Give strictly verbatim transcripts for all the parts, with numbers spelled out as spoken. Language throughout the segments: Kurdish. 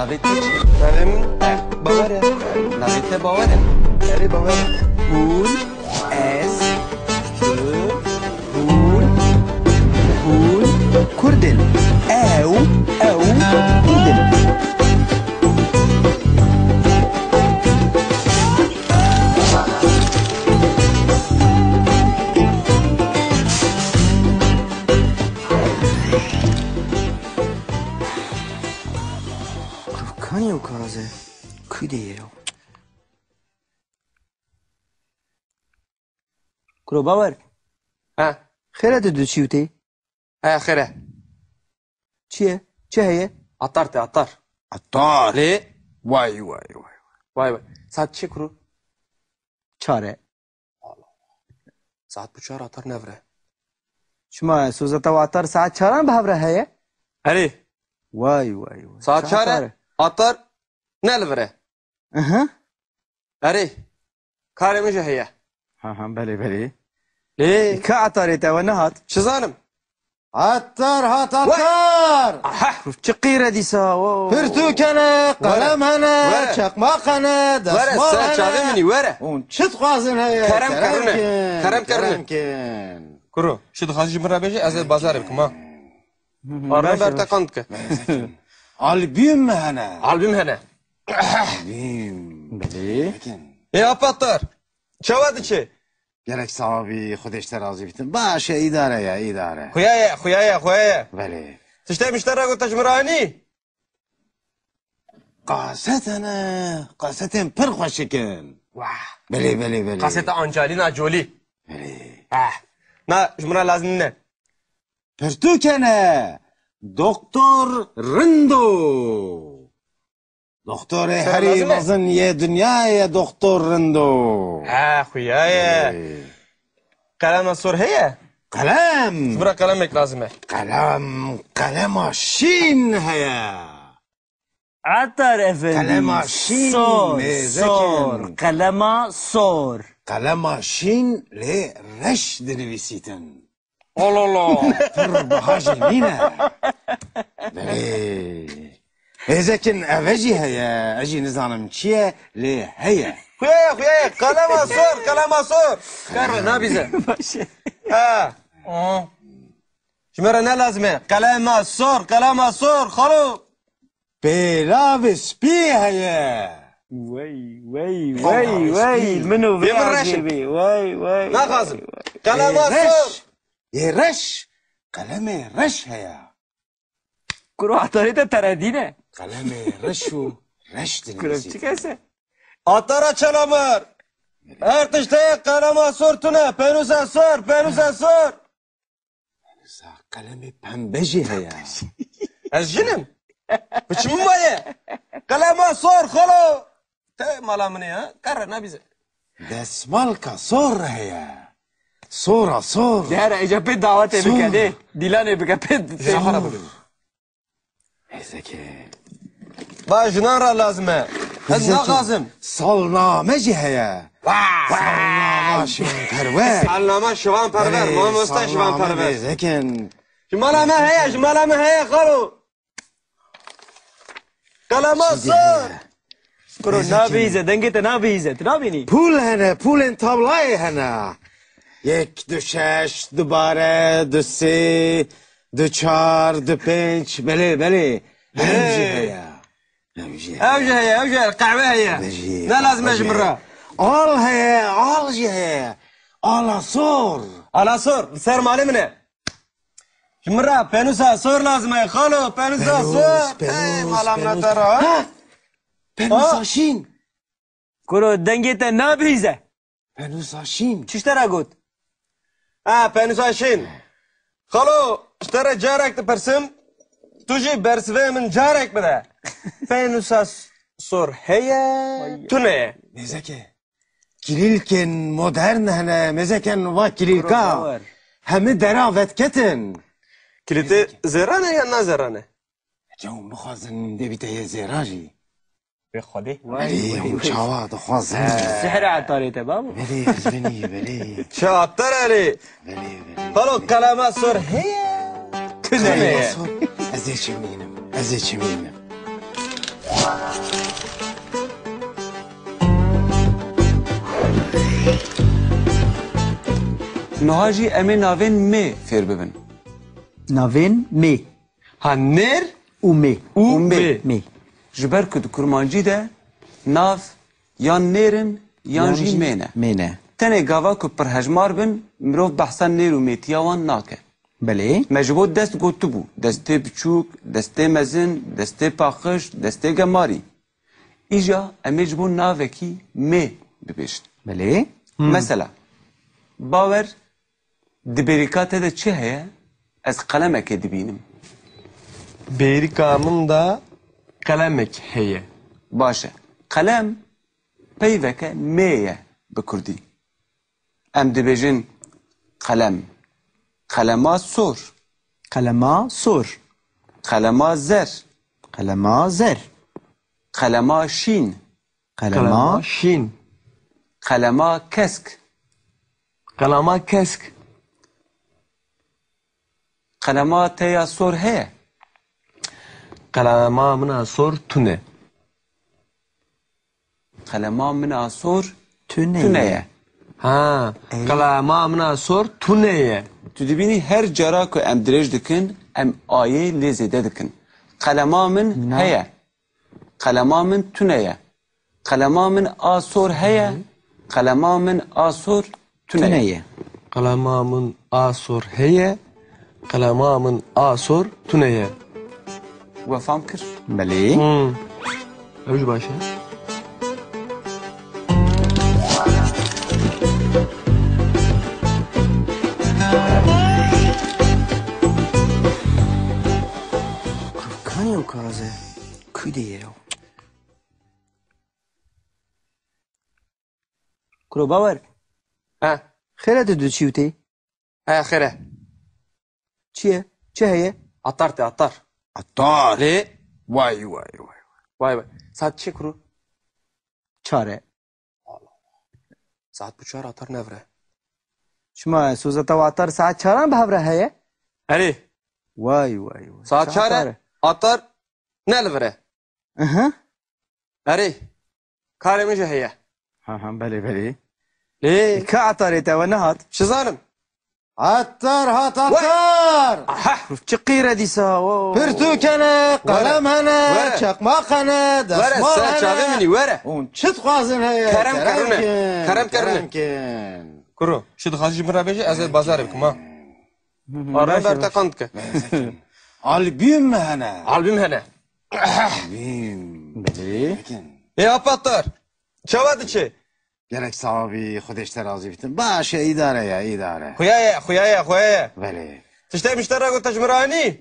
Navê te çi? Navê min Bawer e. Navê te Bawer e. Erê, Bawer e. Hûn, ez, tu, hûn, hûn Kurd in. Ew, ew Kurd in. Kanî ew kaze? Kî de ye ew? Kuro Bawer. Ha. Xêr e, tu diçî û tê? He, xêr e. Çi ye? Çi heye? Atar te, atar. Atar. Lê? Vay, vay, vay. Vay, vay. Saet çi kuro? Çar e. Saet bi çar atar nevire. Çima, soza te atar saet çaran bi hev re heye? Erê. Vay, vay, vay. Saet çar e, atar ne li vir e. Aha. Erê. Karê min jî heye. Ha, ha, belê, belê. Lê. Ka atarê te we nehat? Çi zanim? Atar hat, atar! Aha! Çi qîr e dîsa, wo. Pirtûk hene, qelem hene, çeqmaq hene, desmal hene. Were, ser çavê min î, were. Hûn çi dixwazin heye? Kerem kerem e. Kerem kerem e. Kerem kin. Kuro, çi dixwazî ji min re bêje, ez ê bazarê bikim, ha. Arna ber te qand dike. Albûm hene. Albûm hene. Albûm. Belê. Ê Apatar, çawa diçe? Gerek sawa bî, Xwedê ji te razî bitin. Baş e, îdare ye, îdare. Xuya ye, xuya ye, xuya ye. Belê. Tiştê min ji te re got, te ji min re anî? Kaset hene, kasetên pir xweşik in. Wah. Belê, belê, belê. Kaseta Angelina Jolie. Belê. Ah. Na, ji min re lazim nîne. Pirtûk hene. Doktor Rindo. Doktorê herî mezin yê dinyayê ye, Doktor Rindo. Ha, xuya ye. Ê. Qelema sor heye? Qelem. Ji min re qelemek lazim e. Qelem, qelema şîn heye. Atar efendî. Qelema şîn, sor, mêzekin. Sor, qelema sor. Qelema şîn lê reş dinivîsîtin. Allah Allah. Pir biha jî nîne. Belê. Hêzekin eve jî heye, ez jî nizanim çi ye, lê heye. Xuya ye, xuya ye. Qelema sor, qelema sor. Kar re nabîze. Baş e. Ha. Aha. Ji me re ne lazim e. Qelema sor, qelema sor, xalo. Pêlavê spî heye. Wey, wey, wey, wey. Pêlavê spî. Min û vê. Yê min reş e. Wey, wey, wey. Naxwazim. Qelema sor. Yê reş. Qelemê reş heye. Kuro atarê te teredî ne. Qelemê reş û reş dinivîsî. Kuro çi kes e? Atara Çelamar. Her tiştê qelema sor tune. Pênûsa sor, pênûsa sor. Sa qelemê pembe jî heye. Ez jin im. Bi çi min maye? Qelema sor, xalo. Te mala min e, ha? Kar re nabîze. Desmalka sor heye. Sora sor. De here, êca pê dawetê bike, de. Dîlanê bike, pê, pê. Hêzeke. Ba jinan re lazim e. Ez naxwazim. Salname jî heye. Vay! Salnama Şivan Perwer. Salnama Şivan Perwer, erê, mamoste Şivan Perwer. Mêzekin. Ji mala me heye, ji mala me heye, xalo. Qelema sor. Kuro, nabihîze, dengê te nabihîze, tu nabînî? Pûl hene, pûlên tavlayê hene. Yek, du şeş, du bare, du sê, du çar, du pênc, belê, belê. Ew jî heye. Ew jî heye. Ew jî heye, ew jî heye. Qehwe heye. Ne lazim e ji min re? Al heye, al jî heye. Ala sor. Ala sor, li ser malê min e. Ji min re pênûsa sor lazim e, xalo, pênûsa sor. Pênûs, pênûs, pênûs. Ey, mala min te re, ha? Ha! Pênûsa şîn. Kuro, dengê te nabihîze. Pênûsa şîn. Çi ji te re got? Ha, pênûsa şîn. Xalo, ji te re carek dipirsim, tu jî bersivê min carek bide. Pênûsa s-, sor heye, tune ye. Nêzeke. Kilîlkên modern hene, mêzeken va kilîlka. Kuro, bawer. Hemî dera vetketin. Kilîtê zêran e yan na zêran e? Heke hûn bixwazin dê bîte yê zêra jî. Wê Xwedê. Vay, vay, vay. Erê, hûn çawa dixwazin? Sihr e etarê te, babo. Belê, ez binî, belê. Çi atar erê? Belê, belê. Xalo, qelema sor heye? Tune ye. Qelema sor. Ez ê çimînim, ez ê çimînim. Niha jî em ê navên mê fêr bibin. Navên mê. Ha, nêr û mê. Û mê. Mê. Ji ber ku di kurmancî de nav yan nêr in yan jî mê ne. Mê ne. Tenê gava ku pirhejmar bin, mirov behsa nêr û mêtiya wan nake. Belê. Me ji bo dest gotibû, destê biçûk, destê mezin, destê paqij, destê gemarî. Îja em ê ji bo navekî mê bibêjin. Belê. Hmm. Mesela, Bawer, di bêrîka te de çi heye? Ez qelemekê dibînim. Bêrîka min de qelemek heye. Baş e. Qelem peyveke mê ye bi kurdî. Em dibêjin qelem. Qelema sor. Qelema sor. Qelema zer. Qelema zer. Qelema şîn. Qelema şîn. Qelema kesk. Qelema kesk. Qelema te ya sor heye? Qelema min a sor tune. Qelema min a sor tune ye. Ha, qelema min a sor tune ye. Tu dibînî her cara ku em dirêj dikin, em ayê lê zêde dikin. Qelema min heye. Qelema min tune ye. Qelema min a sor heye. Qelema min a sor tune ye. Qelema min a sor heye. Qelema min a sor tune ye. We fam kir? Belê. Hmm. Ew jî baş e. Kanî ew kaze? Ku de ye ew? Kuro Bawer. He. Xêr e, tu diçî û tê? He, xêr e. Çi ye? Çi heye? Atar tê, atar. Atar? Lê? Vay, vay, vay. Vay, vay. Saet çi kuro? Çar e. Saet bi çar atar ne vir e. Çima, soza te atar saet çaran bi hev re heye? Erê. Vay, vay, vay. Saet çar e, atar ne li vir e. Aha. Erê. Karê min jî heye. Ha, ha, belê, belê. Lê. E, ka atarê te we nehat? Çi zanim? Atar hat, atar! Aha! Çi qîr e dîsa, o. Pirtûk hene, qelem hene, çeqmaq hene, desmal hene. Were, ser çavê min î, were. Hûn çi dixwazin heye? Kerem kerine. Kerem kin. Kuro, çi dixwazî ji min re bêje, ez ê bazarê bikim, ha. Arem ber te qand dike. Albûm mi hene? Albûm hene. Albûm. Belê. Ê apatar, çawa diçe? Gerek sawa bî, Xwedê ji te razî bitin. Baş e, îdare ye, îdare. Xuya ye, xuya ye, xuya ye. Belê. Tiştê min ji te re got, te ji min re anî?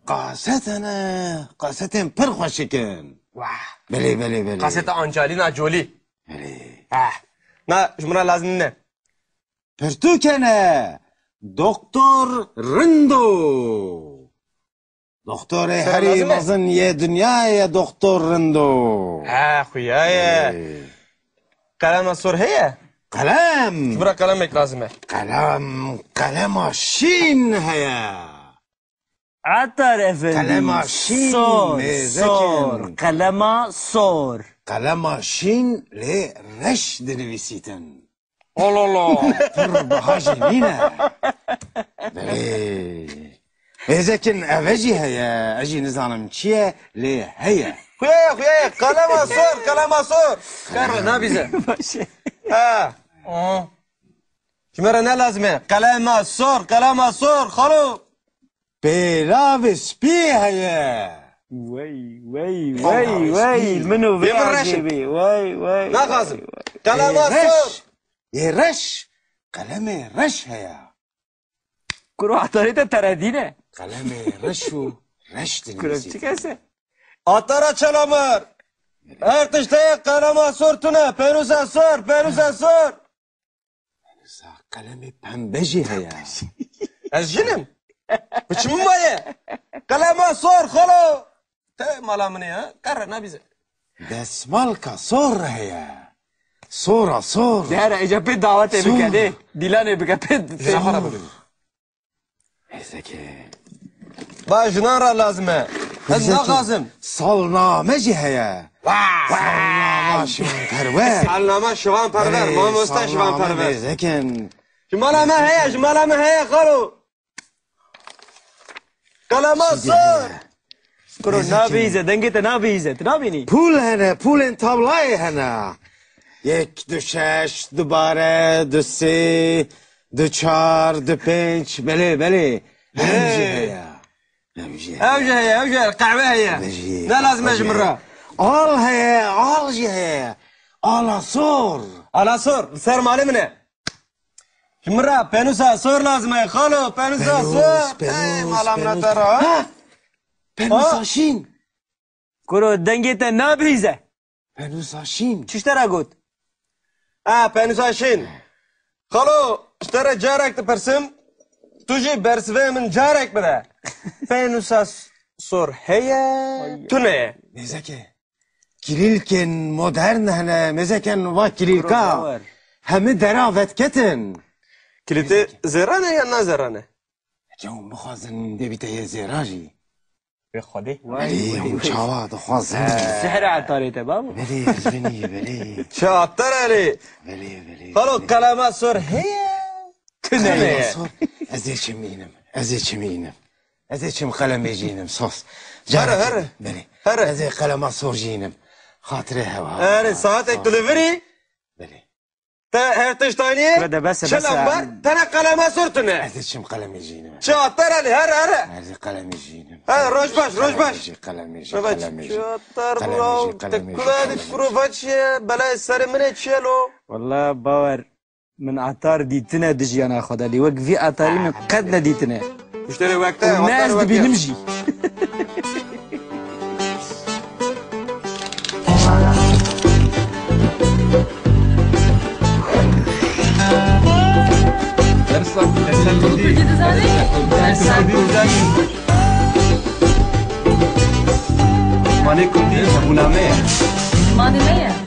Kaset hene, kasetên pir xweşik in. Wah. Belê, belê, belê. Kaseta Angelina Jolie. Belê. Ah. Na, ji min re lazim nîne. Pirtûk hene. Doktor Rindo. Doktorê herî mezin yê dinyayê ye, Doktor Rindo. Ha, xuya ye. Ê. Qelema sor heye? Qelem. Ji min re qelemek lazim e. Qelem, qelema şîn heye. Atar efendî. Qelema şîn, sor, mêzekin. Sor, qelema sor. Qelema şîn lê reş dinivîsîtin. Allah Allah. Pir biha jî nîne. Belê. Hêzekin eve jî heye, ez jî nizanim çi ye, lê heye. Xuya ye, xuya ye. Qelema sor, qelema sor. Kar nabîze. Baş e. Ha. Aha. Ji me re ne lazim e? Qelema sor, qelema sor, xalo. Pêlavê spî heye. Wey, wey, wey, wey, min û vê acêbî. Wey, wey. Naxwazim. Qelema sor. Yê reş. Qelemê reş heye. Kuro atarê te teredî ne. Qelemê reş û reş dinivîsî. Kuro çi kes e? Atara Çalamar. Her tiştê qelema sor tune. Pêrûze sor, pêrûze sor. Sa qelemê pembe jî heye. Ez jin im. Bi çi min maye? Qelema sor, xalo. Te mala min e, ha? Qere nabîze. Desmalka sor heye. Sora sor. De here, êca pê dawetê bike, de. Dîlanê bike pê. Zahara bike. Hêzekê. Ba jinan re lazim e. Ez naxwazim. Salname jî heye. Vay! Salnama Şivan Perwer. Salnama Şivan Perwer, Erê, mamoste Şivan salname Perwer. Mêzekin. Ji mala me heye, ji mala me heye, xalo. Qelema sor. Kuro, nabihîze, dengê te nabihîze, tu nabînî? Pûl hene, pûlên tablayê hene. Yek, du şeş, du bare, du sê, du çar, du pênc, belê, belê. Ev jî heye. Ev jî heye. Ev jî heye, ev jî heye. Qehwe heye. Ev jî heye. Ne lazim e ji min re? Al heye, al jî heye. Ala sor. Ala sor, li ser malê min e. Ji min re pênûsa sor lazim e, xalo, pênûsa sor. Pênûs, pênûs, pênûs. Ey, mala min te re, ha? Ha? Pênûsa şîn. Kuro, dengê te nabihîze. Pênûsa şîn. Çi ji te re got? Ha, pênûsa şîn. Xalo, ji te re carek dipirsim, tu jî bersivê min carek bide. Pênûsa s-, sor heye, tune ye. Mêzeke. Kilîlkên modern hene, mêzeken va kilîlka. Kuro, bawer. Hemî dera vetketin. Kilîtê zêran e yan na zêran e? Heke hûn bixwazin dê bîte yê zêra jî. Wê Xwedê. Belê, hûn çawa dixwazin? Sihr e etarê te, babo. Belê, ez binî, belê. Çi atar e lê? Belê, belê, Xalo, belê. Qelema sor heye? Tune ye. Qelema sor. Ez ê çimînim, ez ê çimînim. Ez ê çim qelemê jî înim, sos. Here, here. Belê. Here. Ez ê qelema sor jî înim. Xatirê hewa. Here, saetek tu li vir î? Belê. Te her tişt anî ye? Kure de bes e, bes e. Çi lamber? Tene qelema sor tune. Ez ê çim qelemê jî înim. Çi atar e lê, here, here. Ez ê qelemê jî înim. He, roj baş, roj baş. Qelemê jî, qelemê jî, qelemê jî. Çi atar bro, te kula di kuro vaç ye, belayê serê min ê çi ye lo? Walla bawer. Min atar dîtine di jiyana xwe de, lê wek vî atarî min qet nedîtine. Muşterê wek te, û ne ez dibînim jî. Dersa, dersa Kurdî. Dersa Kurdî. Zimanê Kurdî zibûna me ye. Zimanê me ye.